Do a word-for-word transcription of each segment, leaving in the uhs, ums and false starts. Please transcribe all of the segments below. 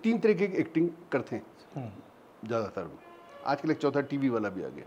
तीन तरीके के एक्टिंग करथे ज़्यादातर में। आजकल एक चौथा टीवी वाला भी आ गया।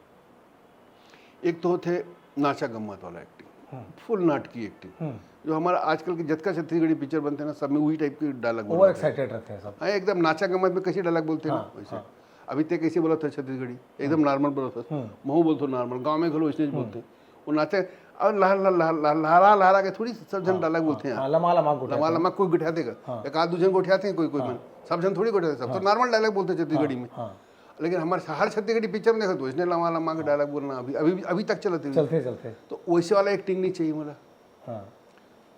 एक तो होथे नाचा गम्मत वाला एक्टिंग, फुल नाटकी एक्टिंग, जो हमारा आजकल के जतका छत्तीसगढ़ी पिक्चर बनथे ना, सब में वही टाइप के डायलॉग ओवर एक्साइटेड रहते हैं सब। हाँ, एकदम नाचा गम्मत में कैसे डायलॉग बोलते हैं ना, वैसे। अभी ते कैसे बोला था छत्तीसगढ़ी, एकदम नॉर्मल बोला था। महू बोलते नॉर्मल, गाँव में घलो वैसे बोलते हैं। वो नाचे और लहर लहर लहर लहर लहरा लहरा के थोड़ी सब जन डायलॉग बोलते हैं। हाँ, लमा लमा गोठिया लमा लमा कोई गोठियाथे का, एक आध दू जन गोठियाथे, कोई कोई मन, सब जन थोड़ी गोठियाथे, सब तो नॉर्मल डायलॉग बोलते हैं छत्तीसगढ़ी में। हाँ। लेकिन हमारे हर छत्तीसगढ़ी पिक्चर में देखो तो इसने लमा लमा के डायलॉग बोलना अभी अभी अभी तक चलते हुए। चलते चलते। तो वैसे वाला एक्टिंग नहीं चाहिए मला। हाँ।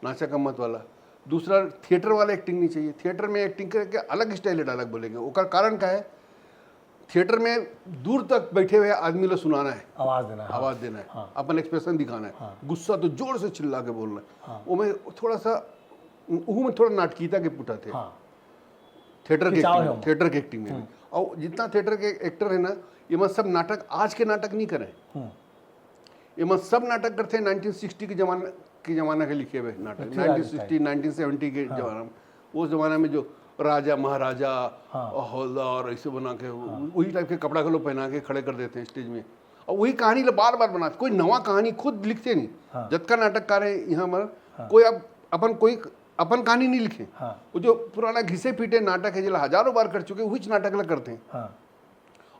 नाचा गम्मत वाला। दूसरा, थिएटर वाला एक्टिंग नहीं चाहिए। थिएटर में एक्टिंग करके अलग स्टाइल डायलॉग बोलेंगे। ओकर कारण का है? थिएटर में दूर तक बैठे हुए आदमी ला सुनाना है, आवाज देना है। आवाज देना है, हाँ। अपन एक्सप्रेशन दिखाना है, हाँ। गुस्सा तो जोर से चिल्ला के बोलना है। हाँ। वो में थोड़ा सा, वो में थोड़ा नाटकीता के पुटाथे। हाँ। थिएटर के खिंचाव है एक्टिंग, ओमा। थिएटर के एक्टिंग में भी। और जितना थिएटर के एक्टर है ना, ये मन सब नाटक आज के नाटक नहीं करें। हम्म। ये मन सब नाटक करते हैं नाइनटीन सिक्सटी के जमाना के जमाना के लिखे हुए नाटक, Prithviraj nineteen sixty nineteen seventy के जमाना में। उस जमाना में जो राजा महाराजा हाँ। और हवलदार ऐसे बना के, वही टाइप के कपड़ा को लोग पहना के खड़े कर देते हैं स्टेज में, और वही कहानी ला बार बार बनाते। कोई नवा कहानी खुद लिखते नहीं। हाँ। जतका नाटककार है यहाँ पर, कोई अब अपन कोई अपन कहानी नहीं लिखे। हाँ। वो जो पुराना घिसे पीटे नाटक है, जिला हजारों बार कर चुके, वही नाटक ला करते हैं। हाँ।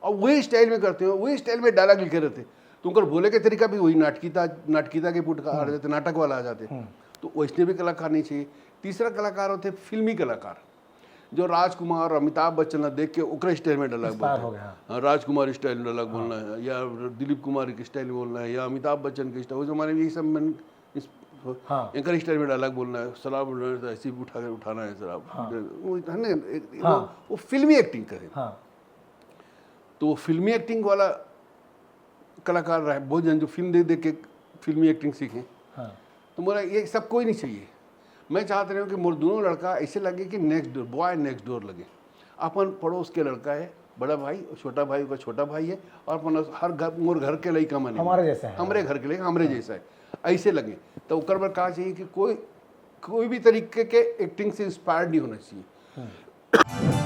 और वही स्टाइल में करते हैं, वही स्टाइल में डायलॉग लिखे रहते हैं। तो उनकर बोले के तरीका भी वही नाटकीता, नाटकीता के पुट का आ जाते, नाटक वाला आ जाते। तो वैसने भी कलाकार नहीं चाहिए। तीसरा कलाकार होते फिल्मी कलाकार, जो राजकुमार और अमिताभ बच्चन ला देख के ओकरे स्टाइल में डायलॉग इंस्पायर बोलते हो हैं। गया, हाँ। हाँ, राजकुमार स्टाइल में डायलॉग बोलना है या दिलीप कुमार के स्टाइल में बोलना है या अमिताभ बच्चन के स्टाइल, उस जमाने में यही सब मन इस हाँ। एंकर स्टाइल में डायलॉग बोलना है, शराब बोलना है तो ऐसे ही उठा के उठाना है शराब। हाँ। वो, है ना, एक- हाँ। वो, वो फिल्मी एक्टिंग करे। हाँ। तो वो फिल्मी एक्टिंग वाला कलाकार रहे, बहुत जन जो फिल्म देख देख के फिल्मी एक्टिंग सीखे। हाँ। तो बोला ये सब कोई नहीं चाहिए। मैं चाहत रहे हूँ कि मोर दोनों लड़का ऐसे लगे कि नेक्स्ट डोर, बॉय नेक्स्ट डोर लगे। अपन पड़ोस के लड़का है, बड़ा भाई, छोटा भाई का छोटा भाई है, और अपन हर घर, मोर घर के लइका मन है। हमारे जैसे है। हमरे घर के लइका, हमरे जैसा है, ऐसे लगे। तो ओकर बर का चाहिए कि कोई, कोई भी तरीके के एक्टिंग से इंस्पायर्ड नहीं होना चाहिए।